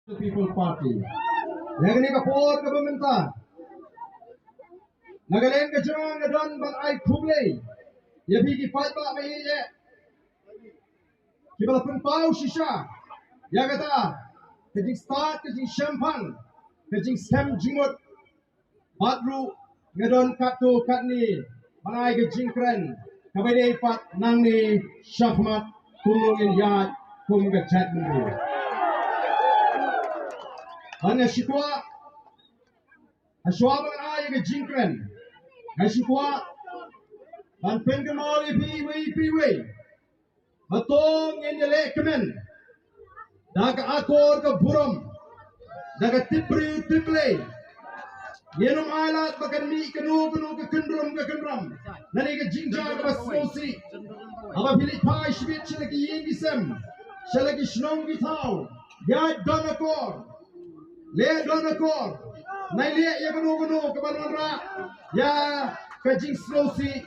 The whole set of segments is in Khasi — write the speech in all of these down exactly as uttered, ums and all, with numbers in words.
The People Party. Ïa kane ka por kaba mynta, na ka liang ka jong nga nga don ban ai khublei ïa phi ki paidbah ba ïeit eh, kiba la pynpaw shisha ïa kata ka jingstad, ka jingshemphang, ka jingskhem jingmut. Bad ruh nga don katto katne ban ai ka jingkren kaba dei pat nangne shakhmat kumno ngin ïaid kum ka jaitbynriew. Bad nga shu kwah, hashwa ban ai ka jingkren, nga shu kwah ban pynkynmaw ïa phi iwei pa iwei. Hato ngin ïaleh kmen da ka akor ka burom, da ka tipbriew tipblei? Ngin ym ailad ba kan mih kano kano ka kyndrum ka kynram lane ka jingjia kaba sngewsih. Haba phi leit phai shibit sha la ki ïing ki sem, sha la ki shnong ki thaw, ïaid don akor, leh don akor, nai leh ïa kano kano kaban wanrah ïa ka jingsngewsih,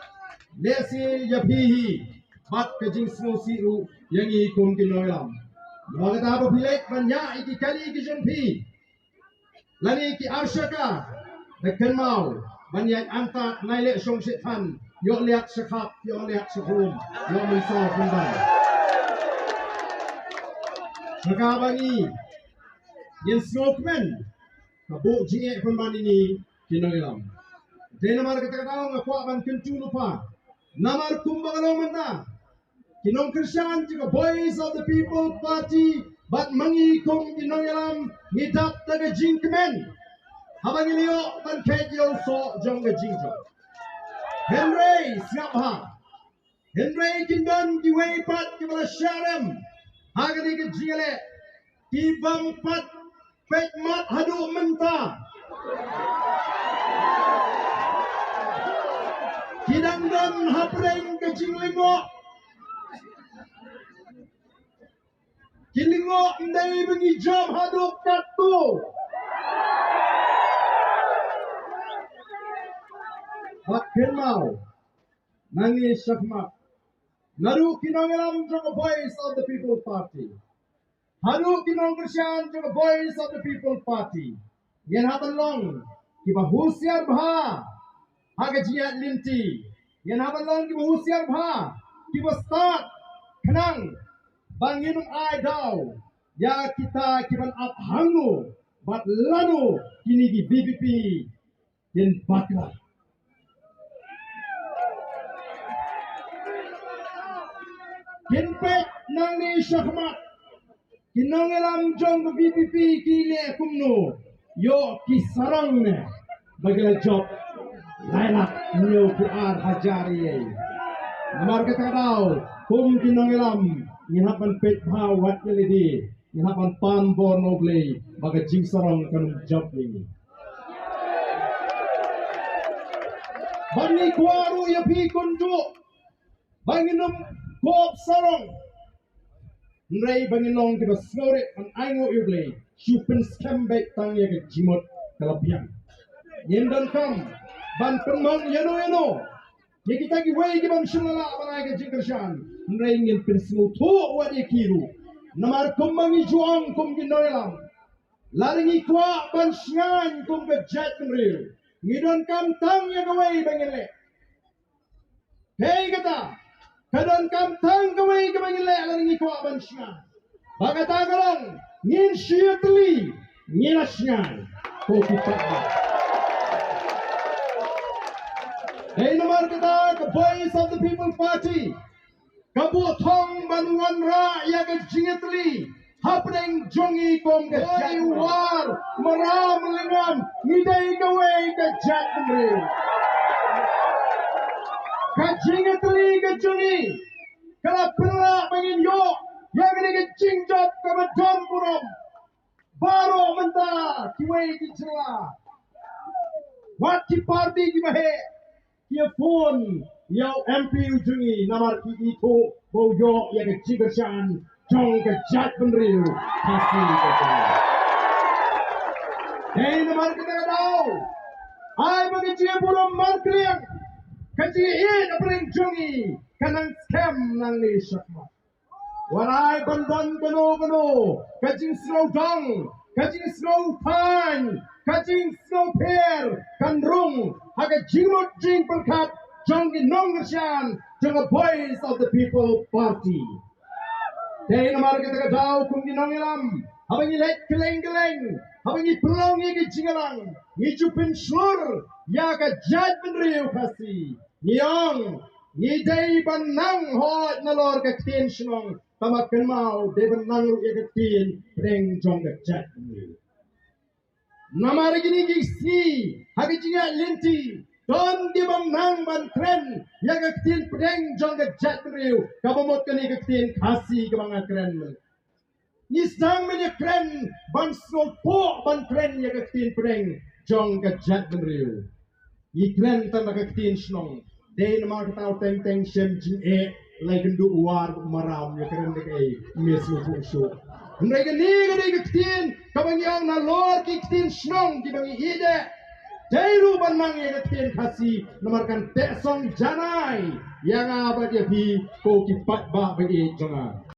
lehse ïa phi hi bad ka jingsngewsih ruh ïa ngi kum ki nongïalam. Namar kata haba phi leit ban ïaid ïa ki kali ki jong phi lane ki arshaka, da kynmaw ban ïaid antad, nai leh shong shithan, ïoh liat shakhap, ïoh liat shakhum, ïoh mynsaw pynban. Sha kaba ngi ngin sngewkmen ka buh jingeh pynban ïa ngi ki nongïalam. Dei namar kata ka daw nga kwah ban kyntu lypa, namar kumba ka long mynta, ki nongkyrshan jong ka Voice of the People Party bad ma ngi kum ki nongïalam ngi dap da ka jingkmen haba ngi la ïoh ban kheit ïa u soh jong ka jingjop. Hynrei sngap bha, hynrei kin don kiwei pat kiba la shah rem ha kane ka jingïaleh, ki bym pat peit mat haduh mynta. Ki dang don hapdeng ka jinglyngngoh. Ki lyngngoh ym dei ba ngi jop haduh katto. Bad kynmaw, nangne shakhmat, naduh ki nongïalam jong ka Voice of the People Party haduh ki nongkyrshan jong ka Voice of the People Party, ngin hap ban long kiba husiar bha ha ka jingïaid lynti. Ngin hap ban long kiba husiar bha, kiba stad, khnang ba ngin ym ai daw ïa kita kiban ap hangno bad lano kine ki V P P kin bakla. Kin peit nangne shakhmat, ki nongïalam jong ka V P P ki leh kumno, ïoh ki sarong ne ba ki la jop lai lak hynñiew phew ar hajar ïa. Namar kata ka daw, kum ki nongïalam, ngin hap ban peit bha wat ïa lade, ngin hap ban pan bor na U Blei ba ka jingsarong kan ym jop ïa ngi. Ba ngi kwah ruh ïa phi kumjuh ba ngin ym kop sarong, hynrei ba ngin long kiba sngewrit ban ainguh ïa U Blei, shu pynskhem beit tang ïa ka jingmut ka la biang. Ngim donkam ban pynmong ïano ïano ïa kita kiwei ki bym shym la lah ban ai ka jingkyrshan, hynrei ngin pynsngewthuh wat ïa ki ruh. Namar kumba ngi ju ong kum ki nongïalam, lada ngi kwah ban shngaiñ kum ka jaitbynriew, ngi donkam tang ïa kawei ba ngin leh. Hei kata, ka donkam tang kawei kaba ngin leh lada ngi kwah ban shngaiñ. Ba kata ka long, ngin shu ïatylli, ngi la shngaiñ. Ko ki paidbah. Hei namar kata ka Voice of the People Party ka buh thong ban wanrah ïa ka jingïatylli hapdeng jong ngi kum ka jait. Wei War Maram Lyngngam, ngi dei kawei ka jaitbynriew. Ka jingïatylli ka jong ngi ka la pynlah ba ngin ïoh ïa kane ka jingjop kaba don burom baroh mynta. Kiwei ki jylla, wat ki party kiba heh, ki ïa phone ïa u M P u jong ngi namar ki ithuh ba u ïoh ïa ka jingkyrshan jong ka jaitbynriew Khasi ka jong ngi. Dei namar kata ka daw, ai ba ka jingïaburom markylliang, ka jingïeit hapdeng jong ngi kan nang skhem nangne shakhmat. Wat ai ban don kano kano ka jingsngewdong ka jingsngewthuh, ka jingsngewpher kan rung ha ka jingmut jingpyrkhat jong ki nongkyrshan jong ka Voice of the People Party. Te namar kata ka daw kum ki nongïalam, haba ngi leit kylleng kylleng, haba ngi pynlong ïa ki jingïalang, ngi ju pynshlur ïa ka jaitbynriew Khasi. Ngi ong, ngi dei ban nang hoi nalor ka ktien shnong, tangba kynmaw dei ban nang ruh ïa ka ktien pdeng jong ka jaitbynriew. Namar kine ki sngi ha ka jingïaid lynti, don ki bym nang ban kren ïa ka ktien pdeng jong ka jaitbynriew, kaba mut kane ka ktien Khasi kaba nga kren mynne. Ngi sdang mynne kren ban sngewthuh ban kren ïa ka ktien pdeng jong ka jaitbynriew. Ngi kren tang da ka ktien shnong. Dei namar kata u teng teng shem jingeh, lai kynduh u war u maram, ïa kren da kaei, me sngewthuh shuh. Hynrei kane ka dei ka ktien kaba ngi ong nalor ki ktien shnong kiba ngi ïeit. Dei ruh ban nang ïa ka ktien Khasi, namar kan teh song janai ïa nga bad ïa phi, ko ki paidbah ba ïeit jong nga.